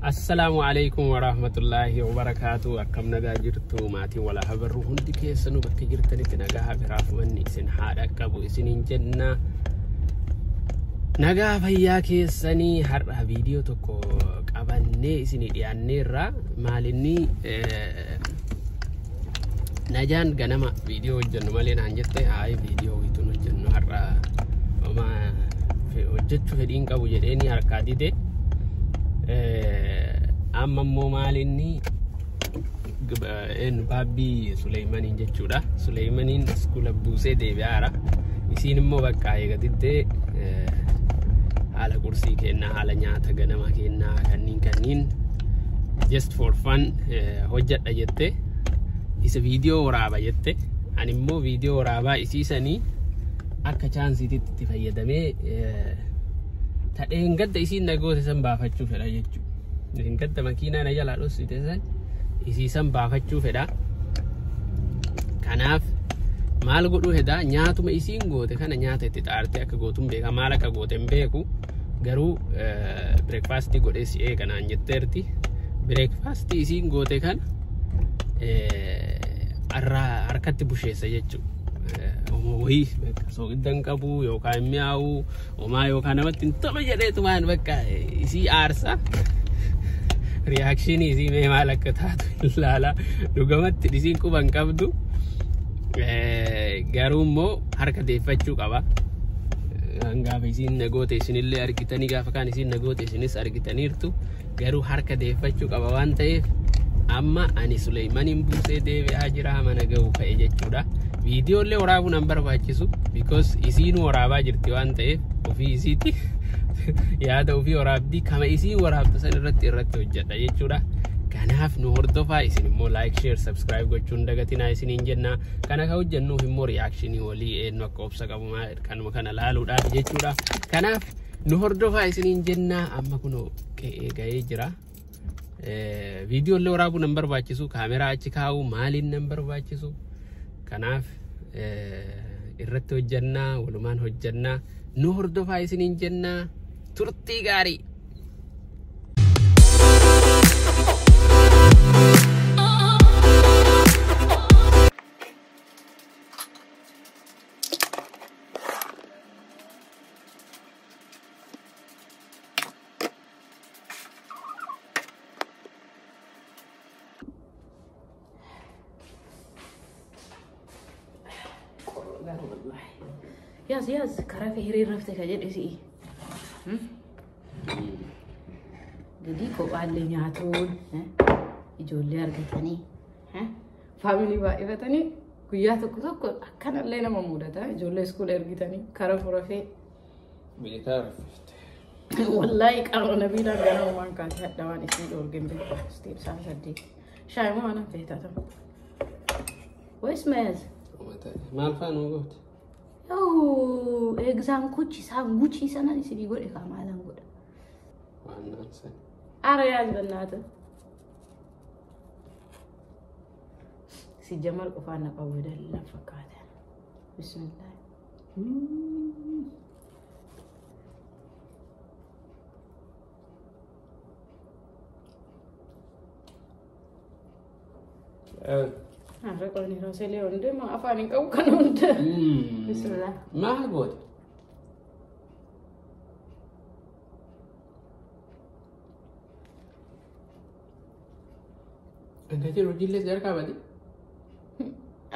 Assalaamu alaikum warahmatullaahi wabarakaatu. Akkam nagaa jirtu maatiin wal habarru hundi keessanuu bakka jirtanitti nagaa biraaf manni isin haadha qabu isiniin jenna. Nagaa fayyaa keessanii har'a viidiyoo tokko qabannee isinii dhiyaanneerra. Maalinni Najaan ganama viidiyoo hojjennu malee naan jette hayi viidiyoo wayituun hojjennu har'a homaa hojjechuu fedhiin qabu jedheeni harkaa dide. Amma immoo maalinni baabbii Suleeymaniin jechuudha. Suleeymaniin iskuula buusee deebi'aara. Isiin immoo bakka eega diddee haala qursii kennaa, haala nyaata ganama kennaa kanneen just for fun hojjedha jette. Isa viidiyoo waraaba jette. Ani immoo viidiyoo waraabaa isiisanii akka chaansiititti itti fayyadamee tadheen gadda isiin nagoota san baafachuu fedha jechuudha. Gadda makiinaa na jalaa dhoksite san isiisan baafachuu fedha. Kanaaf maal godhuu fedha nyaatuma isiin goote kana nyaata itti xaartee akka gootuun beeka maal akka goote hin beeku garuu bireekfaastii godhee si eega naan jetteerti. Bireekfaastii isiin goote kana harkatti busheessa jechuudha. Wayii soogidda hin qabu yookaan hin mi'aawu homaa yookaan namatti hin tolu jedheetumaan bakka isii aarsa. Riyaakshinii isii mee maal akka taatu ilaala. Dhugamatti isiin quba hin qabdu. Garuu immoo harka deeffachuu qaba. Gaafa isiin nagoote isinillee argitanii gaafa kaan isiin nagoote isinis argitaniirtu. Garuu harka deeffachuu qaba waan ta'eef amma ani Suleeymaniin buusee deebi'aa jira mana ga'u ka'e jechuudha. Viidiyoolee waraabuun an barbaachisu because isiin waraabaa jirti waan ta'eef ofii isiitti yaada ofii waraabdii kama isiin waraabdu san irratti hojjedha jechuudha. Kanaaf nu hordofaa isin immoo like, share, subscribe gochuun dagatinaa isiniin jenna. Kana ka hojjennuuf immoo reakshinii walii eenyu akka obsa qabu kanuma kana laaluudhaaf jechuudha. Kanaaf nu hordofaa isiniin jenna. Amma kunoo qe'ee ga'ee jira. Viidiyoolee waraabuun nan barbaachisu, kaameraa achi kaa'uu maaliin nan barbaachisu. Kanaaf irratti hojjannaa, walumaan hojjannaa, nu hordofaa isiniin jennaa. Turtii gaarii. Yaas yaas karaa fi hiriir rafte ka jedhe si'i. Gadi kophaallee nyaatuun ijoollee argatanii faamilii baay'ifatanii guyyaa tokko tokko akkanallee nama mudata ijoollee iskuula ergitanii karaa furafee. Biyya rafte. Wallaahi qaroo nabiidhaan ganamumaan kaasee hadha waan isin dhoorgen beeku. Istiil sa'a 8. Shaayii moo aannan feetaa ta'u? Wayis meez? Maal fa'aa nu goote? Yoo egzaankuchi saanguchii sanan isinii godhe kaa maalan godha. Waannaan san. Ara yaas bannaata. Sijjamar qofaan na qabu dallan fakkaata. Bismillah. Har'a qonni rooselee hundumaa afaan hin qabu kan hunda. Bismillah. Maal goote? Angatiin hojiillee si harkaa bade?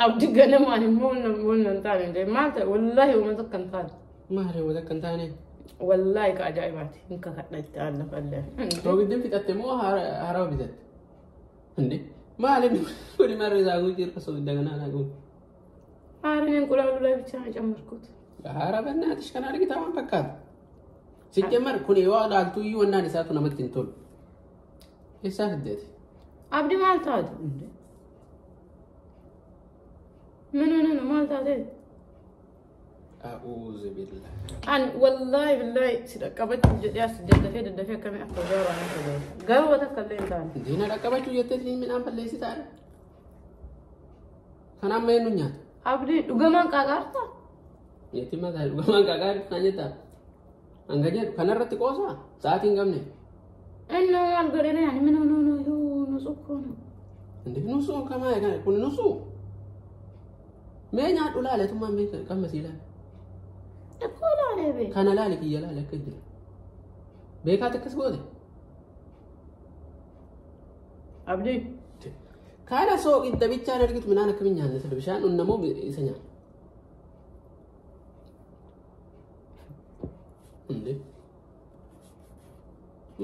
Abdi ganamaan immoo wannan taane hin maal ta'e wallaahi uummata akka hin taane. Maali uummata akka hin taane? Wallaahi ka ajaa'ibaati. Hin kakadha itti aanna fallee. Soogiddiin fixatte moo haarawaa bitatte? Hindi. Maali kuni marri isaa guutuu irra soogidda kanaa naa guutu. Haaraan እንቁላሉ ላይ ብቻ ነው የጨመርኩት። ኧረ በእናትሽ kana argitaa waan fakkaatu. Sijjamar kun yoo ilaaltu iyyuu wannaan isaatu namatti hin tolu. Eessaa fiddeeti? Abdi maal taate? ምን ሆነ ነው maal taate? A'uuzu billah. An wallaahi billahi si dhaqqabachuuf jedhee as daddafee daddafee akkamii akka gaara waan akka gaara. Garuu waan akka illee hin taane. Diina dhaqqabachuu jettee midhaan balleessitaadha. Kana amma eenyu nyaata? Abdi dhugamaan qaaqaarta? Yetti mataa dhugamaan qaaqaarta naan jettaa? Hanga jedhu kanarratti qoosaa sa'aatii hin qabne. እና ማል godhe ani ምን ሆኖ ነው? ይኸው ንጹህ እኮ ነው። እንዴ ንጹህ ከማይ kun ንጹህ mee nyaadhu laale tummaan mee qammasii laale. እኮ laale bee. Kana laale kiyya laale akka jira. Beekaati akkas goote. Abdii. Kana sooqidda bichaan argitu midhaan akkamiin nyaanna sila bishaan dhunnamoo isa nyaanna. እንዴ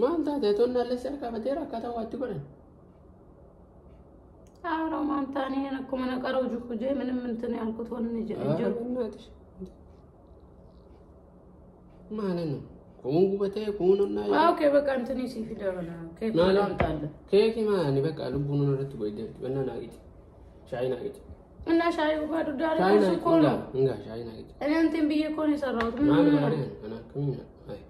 maal taate tonnaallee si harkaa bateera akkaataa waatti godhan. ኧረ ማንታ እኔን እኮ መነቀረው ጅኩ ጄ ምንም እንትን ያልኩት ሆነ ጅሩ ማለት ነው። Kun gubatee kun onnaa. ኦኬ በቃ እንትን ሲፊ ደሆነ ኬክ ላምጣልህ። Keekii maali በቃ lubbuun irratti goydeerti bannaa naaqiti shaayii naaqiti. እና ሻዩ ጋር ዳር Shaayii naaqiti እኮ ነው። እንጋ shaayii naaqiti. እኔ እንትን ብዬ እኮ ነው የሰራሁት። ምን Maal ሆነህ ነው? gaariin kana akkamiin ayi.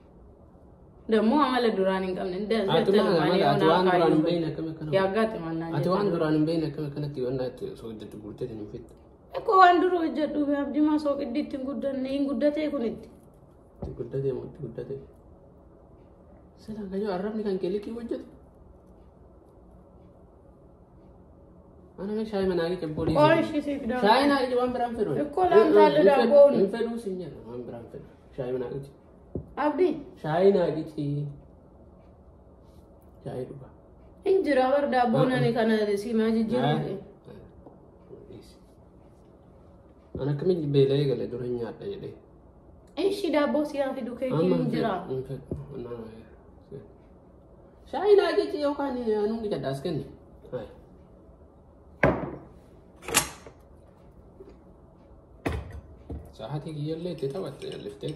ደግሞ amala duraan hin qabne Ati maal amala ati waan duraan hin beekne akkam akkana. ያጋጥማል። Ati waan duraan hin beekne akkam akkanatti wanna itti soogidatti guurtee hin fixxe. እኮ waan dura hojjedhu abdimaa sooqiddi ittiin guddanne hin guddatee kunitti. Itti guddatee moo itti guddatee? Sila kayyoo arrabni kan kee liqii hojjetu. Ana mee shaayii manaa qebboo dhiisee. ቆይ እሺ ሲፍ ደግሞ Shaayii naa waan biraan fedhu. እኮ ላምጣልህ ዳቦውን። Hin fedhuu siin jedha waan biraan fedhu. Shaayii manaa qici. Abdii Shaayii naa qici. Shaayii dhugaa. hin jira bar daabboon ani kana siimaa jijjiiru. Ana akkamiin beela'ee gale dura hin nyaadha jedhee. እሺ ዳቦ ሲያ fidu keekiin hin jira. Hin fedhu. Shaayii naa qici yookaan anuun qicadha as kenne. Sa'aatii kiyyallee itti taphatte jalliftee.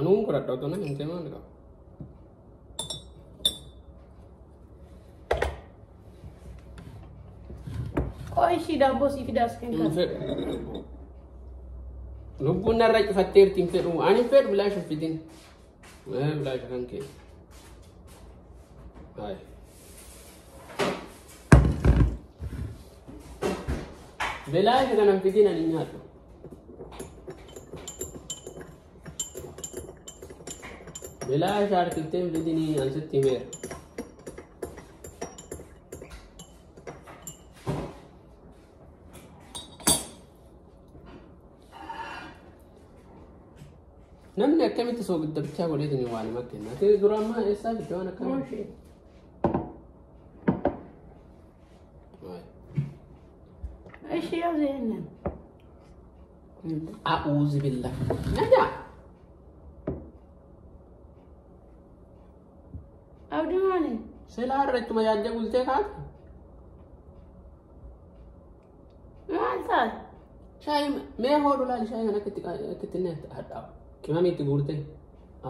Anuun godhadha otoo na himtee maal qaba? ቆይ እሺ ዳቦ ሲፊዳ as Hin kenna. fedhu. Lubbuun narra cufatteerti hin fedhu. Ani hin fedhu bilaash hin fidin. Bilaash kan kee. Hayi. Bilaash kana hin fidin ani hin nyaadhu. Bilaash harkiftee hin fidinii ani sitti himeera. Namni akkamitti soogidda bichaa godheetiin waan hima kenna. Ati dura ammaa eessaa fidde waan akkanaa? እሺ እሺ ያዝ ይሄንን። A'uuzi billah. Nagaa. Abdii maali? Sila har'a ittuma yaadde bultee kaate. Maal taate? Shaayii mee hoodhu laali shaayii kana akka itti inni hadhaa'u. Qimamii itti guurtee.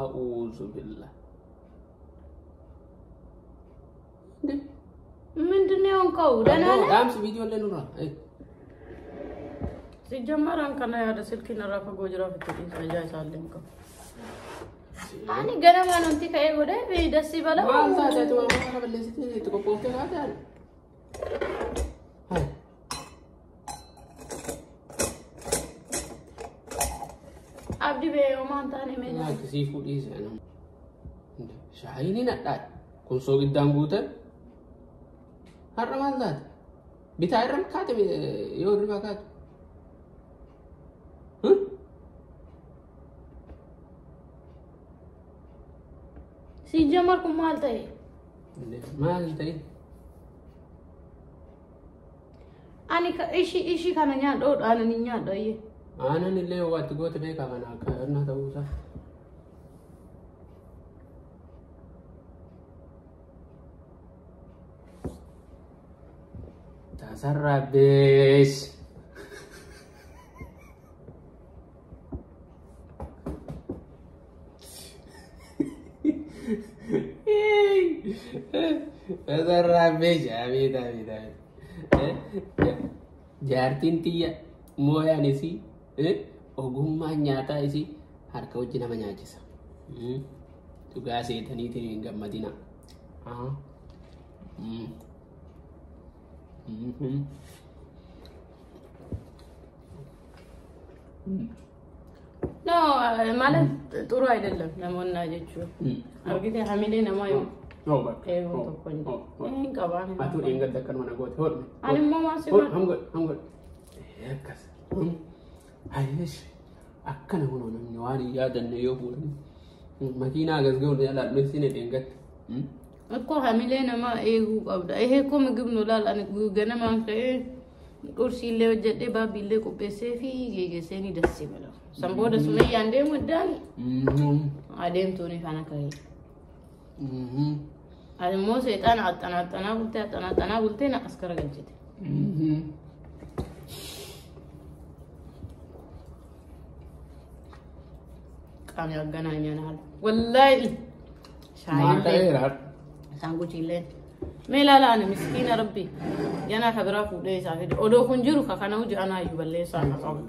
A'uuzu billah. ምንድን ነው የሆንከው? ደህና ነህ? Dhaamsi viidiyoo illee nurraa. ሲጀመር አንከና ያደ ስልኪን irraa fagoo jira ofitti dhiisa ijaa isaallee hin qabu. Ani ganama wanti ka'ee godhee ደስ ይበለው። Maal taate ati waan kana balleessitee itti qophooftee kaate haadha? Hayi. Abdii bee homaan taane mee Akkasii fuudhii seenaa. Shaayiin hin hadhaadha. Kun soogiddaan guute. Har'a maal taate? Bitaa irra kaate yoo hirribaa kaate. ሲጀመር kun maal ta'e? Maal hin ta'in? Ani ishii kana nyaadhu aannan hin nyaadhu ayyee. Aannan illee yoo itti goote beekaa kana akka innaa ta'uusaa. Tasarraabbees. Tasarraabbees abeet abeet abeet. Jaartiin tiyya mooyaan isii ogummaan nyaataa isii harka hojii nama nyaachisa. Dhugaa seetaniitiin hin gammadina. No ማለት ጥሩ አይደለም namoonni jechuun argite hamilee namaa yoo eeguu tokko hin qabaan. Atuu dheengadda akkanuma na goote hodhme. Ani immoo maal si Hodhu ham godhu ham godhu. Akkas. Ayyesh akkana kunoo namni waan hin yaadanne yoo fuudhan makiinaa agas ga'u jalaa dhoksine dheengadda. እኮ hamilee namaa eeguu qabda. ይሄ እኮ ምግብ ነው laal ani ganamaan ka'ee qursiillee hojjedhee baabbiillee qopheessee fi geeggeessee ni dassi bala. San booda sumayyaan deemu iddaan adeemtuuni kana ka'ee. Ani immoo seexaana axxanaaxxanaa bultee axxanaaxxanaa bultee na as garagalchite. Qaamni አገናኘናል ወላሂ Maal shaayillee ta'eera? Saanguchiilleen. Mee ilaala ani miskiina rabbi ganaa ka biraa fuudhee isaa fide odoo kun jiru ka kana hojii anaa iyyuu balleessaa na qabu.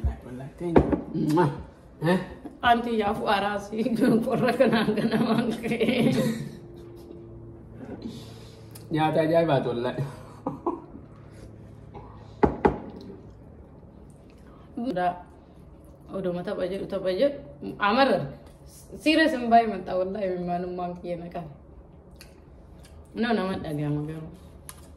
Anti yaafu araasii qorra kanaan ganamaan ka'ee. Nyaata ajaa'ibaati wallahi. Odoma tapha jedhu tapha jedhu amarra serious hin baay'ee maxxaa wallahi mimmaanummaan kiyya na qabe. No nama dhaga'ama garuu.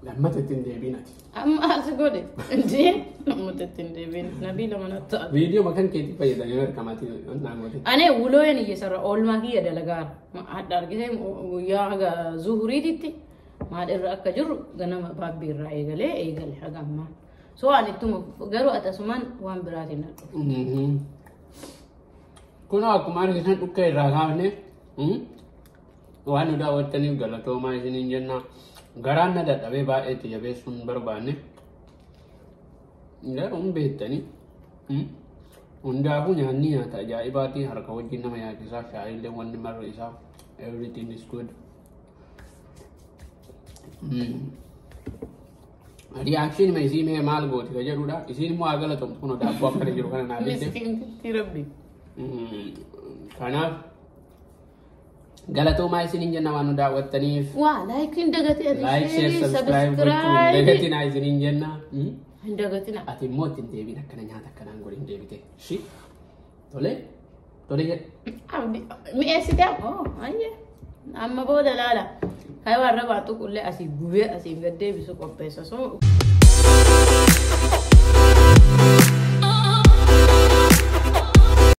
Lammata ittiin deebiin ati. Amma as godhe injee lammata ittiin deebiin nabii lama natti ta'a. Viidiyoo makan keetii fayyadamee harkamaatiin naa goote. Ane wuloon iyyasarra oolmaa kiyya dalagaara. Hadda argitee guyyaa haga zuhuriititti maal irra akka jirru ganama baabbii irraa eegalee eegale haga ammaa. So ani ittuma garuu ati asumaan waan biraatiin na dhufu. Kunoo akkuma argitan dhukkee irraa kaafne waan nu daawwattaniif galatoomaa isiniin jenna. Garaan na dadhabee baay'ee itti jabeessuun hin barbaanne. Garuu hin beektanii. Hundaafuu nyaanni nyaata ajaa'ibaatii harka wajjin nama nyaachisaa shaayillee wanni marri isaa everything is good. Reaction ma isii mee maal gooti ka jedhudha. Isiin immoo haa galatoomtu kunoo daabboo akkana jiru kana naa fidde. Miskiintitti rabbi. Kanaaf galatoomaa isiniin jenna waan nu daawwattaniif. Waa like hin dagatee ati Like, share, subscribe gochuu hin dagatinaa isiniin jenna. Hin dagatina. Ati immoo ittiin deebiin akkana nyaata akkanaan godhin deebite. Shi tole tole jedhe. Abdi mi'eessite oh ayyee amma booda laala. Kaayii waan rabaa tuqullee asii gubee asii gad deebisu qopheessa so.